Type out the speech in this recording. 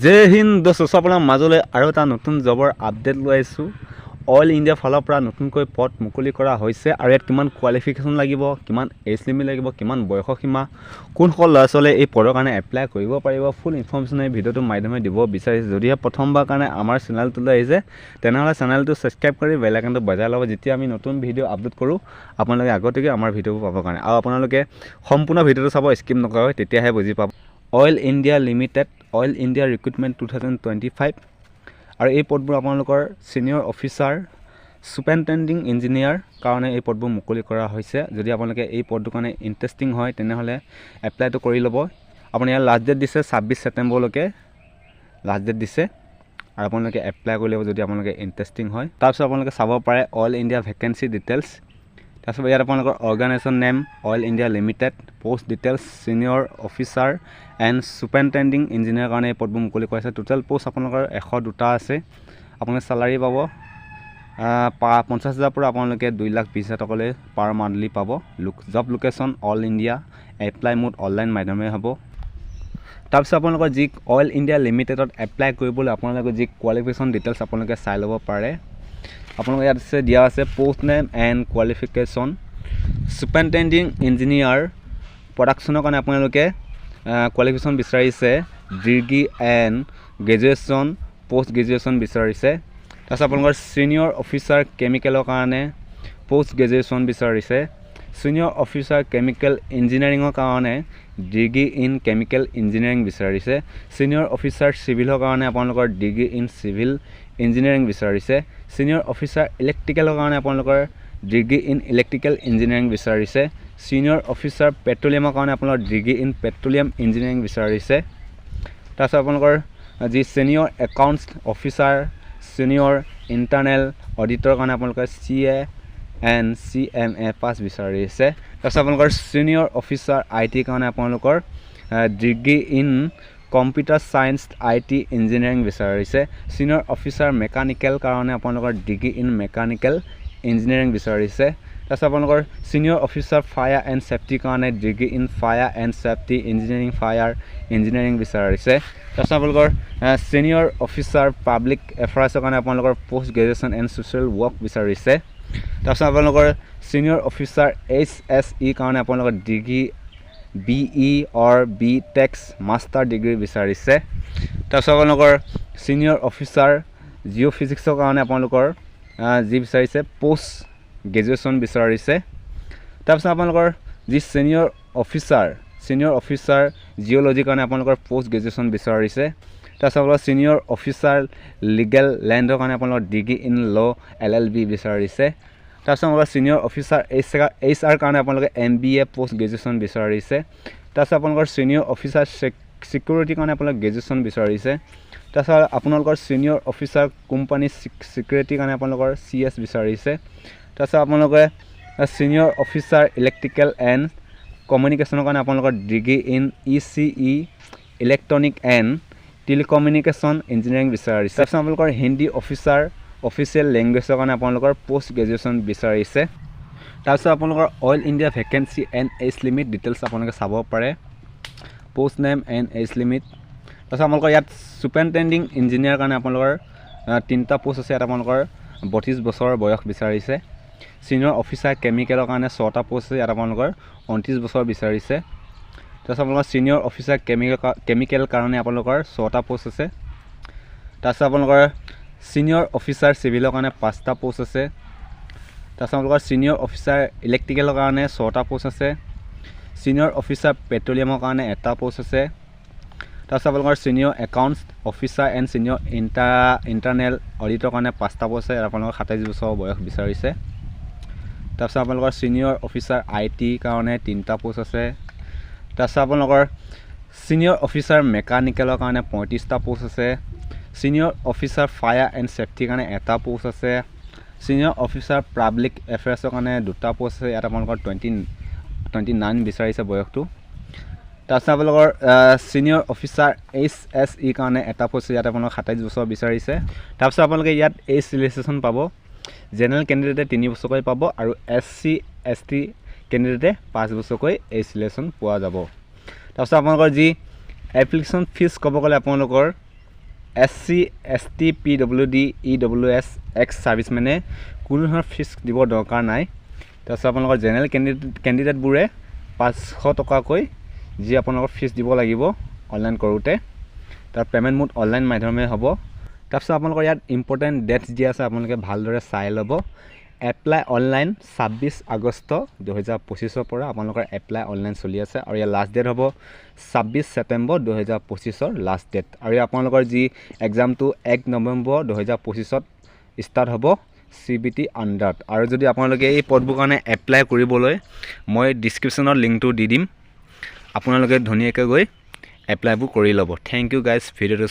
জয় হিন্দ দোস্ত। আপোনাৰ মাজলৈ আৰু এটা নতুন জবৰ আপডেট লৈ আহিছোঁ। অইল ইণ্ডিয়াৰ ফালৰ পৰা নতুনকৈ পদ মুকলি কৰা হৈছে আৰু ইয়াত কিমান কোৱালিফিকেশ্যন লাগিব, কিমান এজ লিমিট লাগিব, কিমান বয়সৰ সীমা, কোনসকল ল'ৰা ছোৱালীয়ে এই পদৰ কাৰণে এপ্লাই কৰিব পাৰিব, ফুল ইনফৰ্মেশ্যন এই ভিডিঅ'টোৰ মাধ্যমেৰে দিব বিচাৰিছোঁ। যদিহে প্ৰথমবাৰ কাৰণে আমাৰ চেনেলটোলৈ আহিছে, তেনেহ'লে চেনেলটো ছাবস্ক্ৰাইব কৰি বেল আইকনটো বজাই ল'ব, যেতিয়া আমি নতুন ভিডিঅ' আপলোড কৰোঁ আপোনালোকে আগতীয়াকৈ আমাৰ ভিডিঅ'বোৰ পাবৰ কাৰণে। আৰু আপোনালোকে সম্পূৰ্ণ ভিডিঅ'টো চাব, স্কিপ নকৰাকৈ, তেতিয়াহে বুজি পাব। Oil India limited, Oil India recruitment 2025। আৰু এই পদবোৰ আপোনালোকৰ ছিনিয়ৰ অফিচাৰ, ছুপাৰিণ্টেণ্ডিং ইঞ্জিনিয়াৰ কাৰণে এই পদবোৰ মুকলি কৰা হৈছে। যদি আপোনালোকে এই পদটোৰ কাৰণে ইণ্টাৰেষ্টিং হয়, তেনেহ'লে এপ্লাইটো কৰি ল'ব। আপুনি ইয়াৰ লাষ্ট ডেট দিছে 26 ছেপ্টেম্বৰলৈকে লাষ্ট ডেট দিছে আৰু আপোনালোকে এপ্লাই কৰি ল'ব যদি আপোনালোকে ইণ্টাৰেষ্টিং হয়। তাৰপিছত আপোনালোকে চাব পাৰে অইল ইণ্ডিয়া ভেকেঞ্চি ডিটেইলছ। তাৰপিছত ইয়াত আপোনালোকৰ organisation name Oil India Limited, post details senior officer and superintending engineer কাৰণে এই পদবোৰ মুকলি কৰাইছে। টোটেল পষ্ট আপোনালোকৰ 102টা আছে। আপোনালোকে চালাৰী পাব 50,000 পৰা আপোনালোকে 2,20,000 টকালৈ পাৰ মান্থলি পাব। Job location all India, apply mode online মাধ্যমেৰে হ'ব। তাৰপিছত আপোনালোকৰ যি অইল ইণ্ডিয়া লিমিটেডত এপ্লাই কৰিবলৈ আপোনালোকে যি কোৱালিফিকেশ্যন ডিটেইলছ আপোনালোকে চাই ল'ব পাৰে। আপোনালোকে ইয়াত আছে, দিয়া আছে post name and qualification। Superintending engineer প্ৰডাকশ্যনৰ কাৰণে আপোনালোকে কোৱালিফিকেশ্যন বিচাৰিছে degree and graduation, post graduation বিচাৰিছে। তাৰপিছত আপোনালোকৰ ছিনিয়ৰ অফিচাৰ কেমিকেলৰ কাৰণে পষ্ট গ্ৰেজুৱেশ্যন বিচাৰিছে। ছিনিয়ৰ অফিচাৰ কেমিকেল ইঞ্জিনিয়াৰিঙৰ কাৰণে ডিগ্ৰী ইন কেমিকেল ইঞ্জিনিয়াৰিং বিচাৰিছে। ছিনিয়ৰ অফিচাৰ চিভিলৰ কাৰণে আপোনালোকৰ ডিগ্ৰী ইন চিভিল ইঞ্জিনিয়াৰিং বিচাৰিছে। ছিনিয়ৰ অফিচাৰ ইলেক্ট্ৰিকেলৰ কাৰণে আপোনালোকৰ ডিগ্ৰী ইন ইলেক্ট্ৰিকেল ইঞ্জিনিয়াৰিং বিচাৰিছে। ছিনিয়ৰ অফিচাৰ পেট্ৰলিয়ামৰ কাৰণে আপোনালোকৰ ডিগ্ৰী ইন পেট্ৰলিয়াম ইঞ্জিনিয়াৰিং বিচাৰিছে। তাৰপিছত আপোনালোকৰ যি senior accounts officer, senior internal auditor কাৰণে আপোনালোকে CA and CMA pass বিচাৰিছে। তাৰপিছত আপোনালোকৰ ছিনিয়ৰ অফিচাৰ আই টিৰ কাৰণে আপোনালোকৰ degree in computer science, IT engineering বিচাৰিছে। ছিনিয়ৰ অফিচাৰ মেকানিকেল কাৰণে আপোনালোকৰ ডিগ্ৰী ইন মেকানিকেল ইঞ্জিনিয়াৰিং বিচাৰিছে। তাৰপিছত আপোনালোকৰ ছিনিয়ৰ অফিচাৰ ফায়াৰ এণ্ড ছেফটিৰ কাৰণে degree in fire and safety engineering, fire engineering বিচাৰিছে। তাৰপিছত আপোনালোকৰ ছিনিয়ৰ অফিচাৰ পাব্লিক এফেয়াৰ্ছৰ কাৰণে আপোনালোকৰ post graduation and social work বিচাৰিছে। তাৰপিছত আপোনালোকৰ ছিনিয়ৰ অফিচাৰ এইচ এছ ই কাৰণে আপোনালোকৰ degree BE or B Tech master degree বিচাৰিছে। তাৰপিছত আপোনালোকৰ ছিনিয়ৰ অফিচাৰ জিঅ' ফিজিক্সৰ কাৰণে আপোনালোকৰ যি বিচাৰিছে, পষ্ট গ্ৰেজুৱেশ্যন বিচাৰিছে। তাৰপিছত আপোনালোকৰ যি ছিনিয়ৰ অফিচাৰ জিঅ'লজিৰ কাৰণে আপোনালোকৰ পষ্ট গ্ৰেজুৱেশ্যন বিচাৰিছে। তাৰপিছত আপোনালোকৰ ছিনিয়ৰ অফিচাৰ লিগেল লেণ্ডৰ কাৰণে আপোনালোকৰ degree in law, LLB বিচাৰিছে। তাৰপিছত আপোনালোকৰ ছিনিয়ৰ অফিচাৰ এইচ আৰ কাৰণে আপোনালোকে এমবিএ পষ্ট গ্ৰেজুৱেশ্যন বিচাৰিছে। তাৰপিছত আপোনালোকৰ ছিনিয়ৰ অফিচাৰ ছিকিউৰিটিৰ কাৰণে আপোনালোকে গ্ৰেজুৱেশ্যন বিচাৰিছে। তাৰপিছত আপোনালোকৰ ছিনিয়ৰ অফিচাৰ কোম্পানী ছিকিউৰিটিৰ কাৰণে আপোনালোকৰ চি এছ বিচাৰিছে। তাৰপিছত আপোনালোকে ছিনিয়ৰ অফিচাৰ ইলেক্ট্ৰিকেল এণ্ড কমিউনিকেশ্যনৰ কাৰণে আপোনালোকৰ degree in ECE, electronic and telecommunication engineering বিচাৰিছে। তাৰপিছত আপোনালোকৰ হিন্দী অফিচাৰ অফিচিয়েল লেংগুৱেজৰ কাৰণে আপোনালোকৰ পষ্ট গ্ৰেজুৱেশ্যন বিচাৰিছে। তাৰপিছত আপোনালোকৰ Oil India vacancy and age limit details আপোনালোকে চাব পাৰে, post name and age limit। তাৰপিছত আপোনালোকৰ ইয়াত ছুপাৰিণ্টেণ্ডিং ইঞ্জিনিয়াৰ কাৰণে আপোনালোকৰ তিনিটা পষ্ট আছে। ইয়াত আপোনালোকৰ 32 বছৰৰ বয়স বিচাৰিছে। ছিনিয়ৰ অফিচাৰ কেমিকেলৰ কাৰণে ছটা পষ্ট আছে। ইয়াত আপোনালোকৰ 29 বছৰ বিচাৰিছে। তাৰপিছত আপোনালোকৰ ছিনিয়ৰ অফিচাৰ কেমিকেল কাৰণে আপোনালোকৰ ছটা পষ্ট আছে। তাৰপিছত আপোনালোকৰ ছিনিয়ৰ অফিচাৰ চিভিলৰ কাৰণে পাঁচটা পষ্ট আছে। তাৰপিছত আপোনালোকৰ ছিনিয়ৰ অফিচাৰ ইলেক্ট্ৰিকেলৰ কাৰণে ছটা পষ্ট আছে। ছিনিয়ৰ অফিচাৰ পেট্ৰলিয়ামৰ কাৰণে এটা পষ্ট আছে। তাৰপিছত আপোনালোকৰ senior accounts officer and senior internal auditor কাৰণে পাঁচটা পষ্ট আছে। ইয়াত আপোনালোকৰ 27 বছৰ বয়স বিচাৰিছে। তাৰপিছত আপোনালোকৰ ছিনিয়ৰ অফিচাৰ আই টিৰ কাৰণে তিনিটা পষ্ট আছে। তাৰপিছত আপোনালোকৰ ছিনিয়ৰ অফিচাৰ মেকানিকেলৰ কাৰণে 35টা পষ্ট আছে। ছিনিয়ৰ অফিচাৰ ফায়াৰ এণ্ড ছেফটিৰ কাৰণে এটা পষ্ট আছে। ছিনিয়ৰ অফিচাৰ পাব্লিক এফেয়াৰ্ছৰ কাৰণে দুটা পষ্ট আছে। ইয়াত আপোনালোকৰ 29 বিচাৰিছে বয়সটো। তাৰপিছত আপোনালোকৰ ছিনিয়ৰ অফিচাৰ এইচ এছ ইৰ কাৰণে এটা পষ্ট, ইয়াত আপোনালোকৰ 27 বছৰ বিচাৰিছে। তাৰপিছত আপোনালোকে ইয়াত এইজ ৰিলেক্সেশ্যন পাব। জেনেৰেল কেণ্ডিডেটে 3 বছৰকৈ পাব আৰু এছ চি, এছ টি কেণ্ডিডেটে 5 বছৰকৈ এইজ ৰিলেক্সেশ্যন পোৱা যাব। তাৰপিছত আপোনালোকৰ যি এপ্লিকেশ্যন ফিজ ক'ব গ'লে আপোনালোকৰ S C, S T, PW D, EWS ex, এক্স ছাৰ্ভিচমেনে কোনো ধৰণৰ ফিজ দিব দৰকাৰ নাই। তাৰপিছত আপোনালোকৰ জেনেৰেল কেণ্ডিডেটবোৰে 500 টকাকৈ যি আপোনালোকৰ ফিজ দিব লাগিব অনলাইন কৰোঁতে। তাৰ পে'মেণ্ট মোড অনলাইন মাধ্যমে হ'ব। তাৰপিছত আপোনালোকৰ ইয়াত ইম্পৰ্টেণ্ট ডেটছ দিয়া আছে, আপোনালোকে ভালদৰে চাই ল'ব। এপ্লাই অনলাইন 26 আগষ্ট 2025ৰ পৰা আপোনালোকৰ এপ্লাই অনলাইন চলি আছে আৰু ইয়াৰ লাষ্ট ডেট হ'ব 26 ছেপ্টেম্বৰ 2025ৰ লাষ্ট ডেট। আৰু আপোনালোকৰ যি এক্সামটো 1 নৱেম্বৰ 2025ত ষ্টাৰ্ট হ'ব চিবিটি আণ্ডাৰত। আৰু যদি আপোনালোকে এই পদবোৰ কাৰণে এপ্লাই কৰিবলৈ, মই ডিছক্ৰিপশ্যনত লিংকটো দি দিম, আপোনালোকে ধুনীয়াকৈ গৈ এপ্লাইবোৰ কৰি ল'ব। Thank U guys, ভিডিঅ'টো